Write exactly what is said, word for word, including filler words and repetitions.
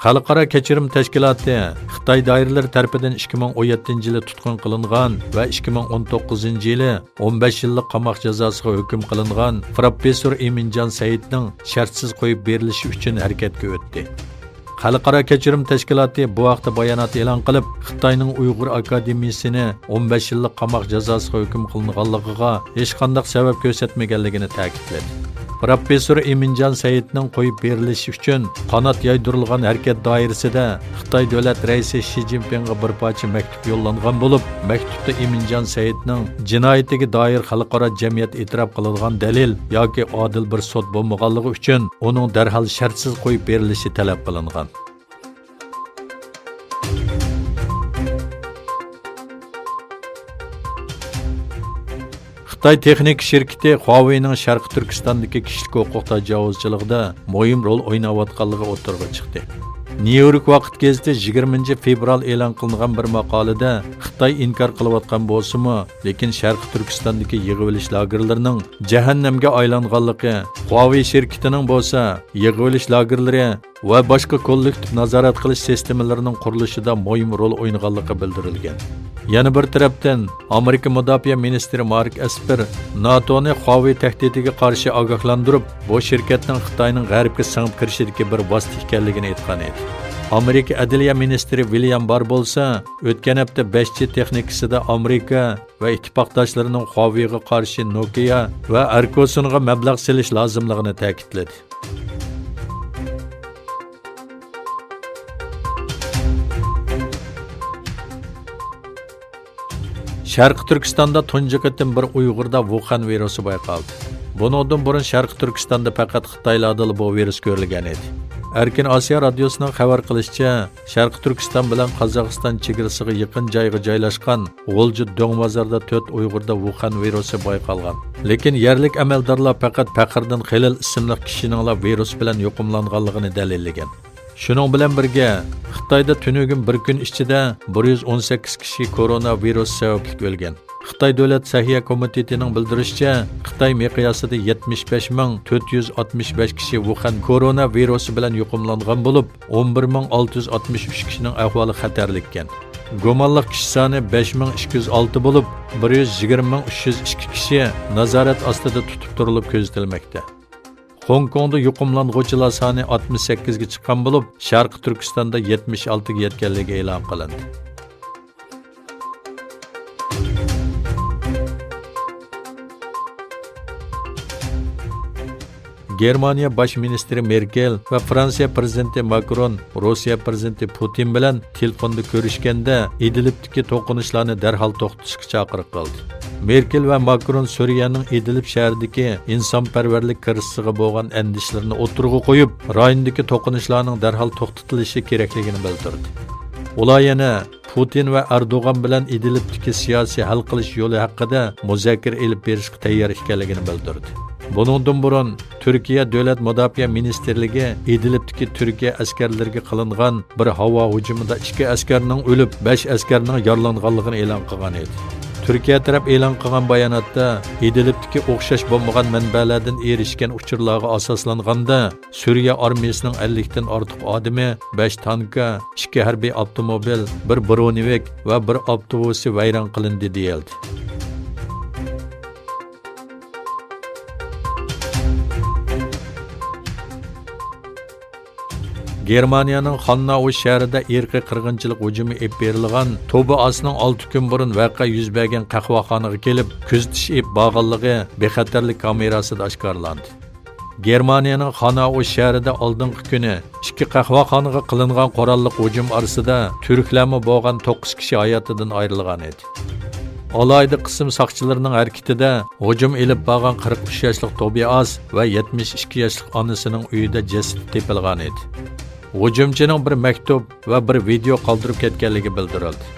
خەلقئارا كەچۈرۈم تەشكىلاتى خىتاي دائىرىلىرى تەرىپىدىن ئىككى مىڭ ئون يەتتىنچى يىلى تۇتقۇن قىلىنغان ۋە ئىككى مىڭ ئون توققۇزىنچى يىلى ئون بەش يىللىق قاماق جازاسىغا ھۆكۈم قىلىنغان پروفېسسور ئىمىنجان سەئىدنىڭ شەرتسىز قويۇپ بېرىلىشى ئۈچۈن ھەرىكەتكە ئۆتتى. خەلقئارا كەچۈرۈم تەشكىلاتى بۇ ھەقتە بايانات ئېلان قىلىپ، خىتاينىڭ ئۇيغۇر ئاكادېمىيىسىنى ئون بەش يىللىق قاماق جازاسىغا ھۆكۈم قىلىنغانلىقىغا ھېچقانداق سەۋەب كۆرسەتمىگەنلىكىنى تەكىتلىدى. پروفېسسور ئىمىنجان سەئىدنىڭ قويۇپ بېرىلىشى ئۈچۈن قانات يايدۇرۇلغان ھەرىكەت دائىرىسىدە خىتاي دۆلەت رەئىسى شى جىنپىڭغا بىر پارچە مەكتۇپ يوللانغان بولۇپ، مەكتۇپتا ئىمىنجان سەئىدنىڭ جىنايىتىگە دائىر خەلقئارا جەمئىيەت ئېتىراپ قىلىدىغان دەلىل ياكى ئادىل بىر سوت بولمىغانلىقى ئۈچۈن ئۇنىڭ دەرھال شەرتسىز قويۇپ بېرىلىشى تەلەپ قىلىنغان. خىتاي تېخنىكا شىركىتى خۇاۋېينىڭ شەرقىي تۈركىستاندىكى كىشىلىك ھوقۇق تاجاۋۇزچىلىقىدا مۇھىم رول ئويناۋاتقانلىقى ئوتتۇرىغا چىقتى. نيۇ يورك ۋاقىت گېزىتى يىگىرمىنچى فېۋرال ئېلان قىلىنغان بىر ماقالىدە خىتاي ئىنكار قىلىۋاتقان بولسىمۇ، لېكىن شەرقىي تۈركىستاندىكى يىغىۋېلىش لاگېرلىرىنىڭ جەھەننەمگە ئايلانغانلىقى، خۇاۋېي شىركىتىنىڭ بولسا يىغىۋېلىش لاگېرلىرى ۋە باشقا كوللېكتىپ نازارەت قىلىش سىستېمىلىرىنىڭ قۇرۇلۇشىدا مۇھىم رول ئوينىغانلىقى بىلدۈرۈلگەن. يەنە بىر تەرەپتىن، ئامېرىكا مۇداپىئە مىنىستىرى مارك ئەسپېر ناتونى خۇاۋېي تەھدىتىگە قارشى ئاگاھلاندۇرۇپ، بۇ شىركەتنىڭ خىتاينىڭ غەربكە سىڭىپ كىرىشىدىكى بىر ۋاسىتە ئىكەنلىكىنى ئېيتقان ئىدى. ئامېرىكا ئەدلىيە مىنىستىرى ۋىليام بار بولسا، ئۆتكەن ھەپتە بەش جى تېخنىكىسىدا ئامېرىكا ۋە ئىتتىپاقداشلىرىنىڭ خۇاۋېيغا قارشى نوكىيا ۋە ئەركوسونغا مەبلەغ سېلىش لازىملىقىنى تەكىتلىدى. شەرقىي تۈركىستاندا تۇنجى قېتىم بىر ئۇيغۇردا ۋۇخەن ۋىرۇسى بايقالدى. بۇنىڭدىن بۇرۇن شەرقىي تۈركىستاندا پەقەت خىتايلاردىلا بۇ ۋىرۇس كۆرۈلگەن ئىدى. ئەركىن ئاسىيا رادىيوسىنىڭ خەۋەر قىلىشىچە، شەرقىي تۈركىستان بىلەن قازاقىستان چېگرىسىغا يېقىن جايغا جايلاشقان غۇلجا دۆڭ بازاردا تۆت ئۇيغۇردا ۋۇخەن ۋىرۇسى بايقالغان. لېكىن يەرلىك ئەمەلدارلار پەقەت پەخىردىن خېلىل ئىسىملىق كىشىنىڭلا ۋىرۇس بىلەن يۇقۇملانغانلىقىنى دەلىللىگەن. شۇنىڭ بىلەن بىرگە، خىتايدا تۈنۈگۈن بىر كۈن ئىچىدە بىر يۈز ئون سەككىز كىشى كورونا ۋىرۇسى سەۋەبلىك ئۆلگەن. خىتاي دۆلەت سەھىيە كومىتېتىنىڭ بىلدۈرۈشىچە، خىتاي مىقياسىدا يەتمىش بەش مىڭ تۆت يۈز ئاتمىش بەش كىشى ۋۇخەن كورونا ۋىرۇسى بىلەن يۇقۇملانغان بولۇپ، ئون بىر مىڭ ئالتە يۈز ئاتمىش ئۈچ كىشىنىڭ ئەھۋالى خەتەرلىككەن. گۇمانلىق كىشى سانى بەش مىڭ ئىككى يۈز ئالتە بولۇپ، بىر يۈز يىگىرمە مىڭ ئۈچ يۈز ئىككى كىشى نازارەت ئاستىدا تۇتۇپ تۇرۇلۇپ كۆزىتىلمەكتە. خوڭكوڭدا يۇقۇملانغۇچىلار سانى ئاتمىش سەككىزگە چىققان بولۇپ، شەرقىي تۈركىستاندا يەتمىش ئالتىگە يەتكەنلىكى ئېلان قىلىندى. گېرمانىيە باش مىنىستىرى مېركېل ۋە فرانسىيە پىرېزىدېنتى ماكرون روسىيە پىرېزىدېنتى پۇتىن بىلەن تېلېفوندا كۆرۈشكەندە، ئىدلىبتىكى توقۇنۇشلارنى دەرھال توختىتىشقا چاقىرىق قىلدى. مېركېل ۋە ماكرون سۈرىيەنىڭ ئىدلىب شەھىرىدىكى ئىنسانپەرۋەرلىك كىرىزىسىغا بولغان ئەندىشىلىرىنى ئوتتۇرىغا قويۇپ، رايوندىكى توقۇنۇشلارنىڭ دەرھال توختىتىلىشى كېرەكلىكىنى بىلدۈردى. ئۇلار يەنە پۇتىن ۋە ئەردوغان بىلەن ئىدلىبتىكى سىياسىي ھەل قىلىش يولى ھەققىدە مۇزاكىرە ئېلىپ بېرىشقا تەييار ئىكەنلىكىنى بىلدۈردى. بۇنىڭدىن بۇرۇن، تۈركىيە دۆلەت مۇداپىئە مىنىستىرلىكى ئىدلىبتىكى تۈركىيە ئەسكەرلىرىگە قىلىنغان بىر ھاۋا ھۇجۇمىدا ئىككى ئەسكەرنىڭ ئۆلۈپ، بەش ئەسكەرنىڭ يارىلانغانلىقىنى ئېلان قىلغان ئىدى. تۈركىيە تەرەپ ئېلان قىلغان باياناتتا، ئىدلىبتىكى ئوخشاش بولمىغان مەنبەلەردىن ئېرىشكەن ئۇچۇرلارغا ئاساسلانغاندا، سۈرىيە ئارمىيىسىنىڭ ئەللىكتىن ئارتۇق ئادىمى، بەش تانكا، ئىككى ھەربىي ئاپتوموبىل، بىر برونېۋىك ۋە بىر ئاپتوبۇسى ۋەيران قىلىندى دېيىلدى. گېرمانىيەنىڭ خانناۋ شەھىرىدە ئىرقىي قىرغىنچىلىق ھۇجۇمى ئېلىپ بېرىلغان توبىئاسنىڭ ئالتە كۈن بۇرۇن ۋەقە يۈز بەرگەن قەھۋەخانىغا كېلىپ كۆزىتىش ئېلىپ بارغانلىقى بىخەتەرلىك كامېراسىدا ئاشكارىلاندى. گېرمانىيەنىڭ خانائۇ شەھىرىدە ئالدىنقى كۈنى ئىككى قەھۋەخانىغا قىلىنغان قوراللىق ھۇجۇم ئارىسىدا تۈركلەرمۇ بولغان توققۇز كىشى ھاياتىدىن ئايرىلغان ئىدى. ئالاھىدە قىسىم ساقچىلىرىنىڭ ھەرىكىتىدە ھۇجۇم ئېلىپ بارغان قىرىق ئۈچ ياشلىق توبىئاس ۋە يەتمىش ئىككى ياشلىق ئانىسىنىڭ ئۆيىدە جەسىتى تېپىلغان ئىدى. ھۇجۇمچىنىڭ بىر مەكتۇپ ۋە بىر ۋىدېئو قالدۇرۇپ كەتكەنلىكى بىلدۈرۈلدى.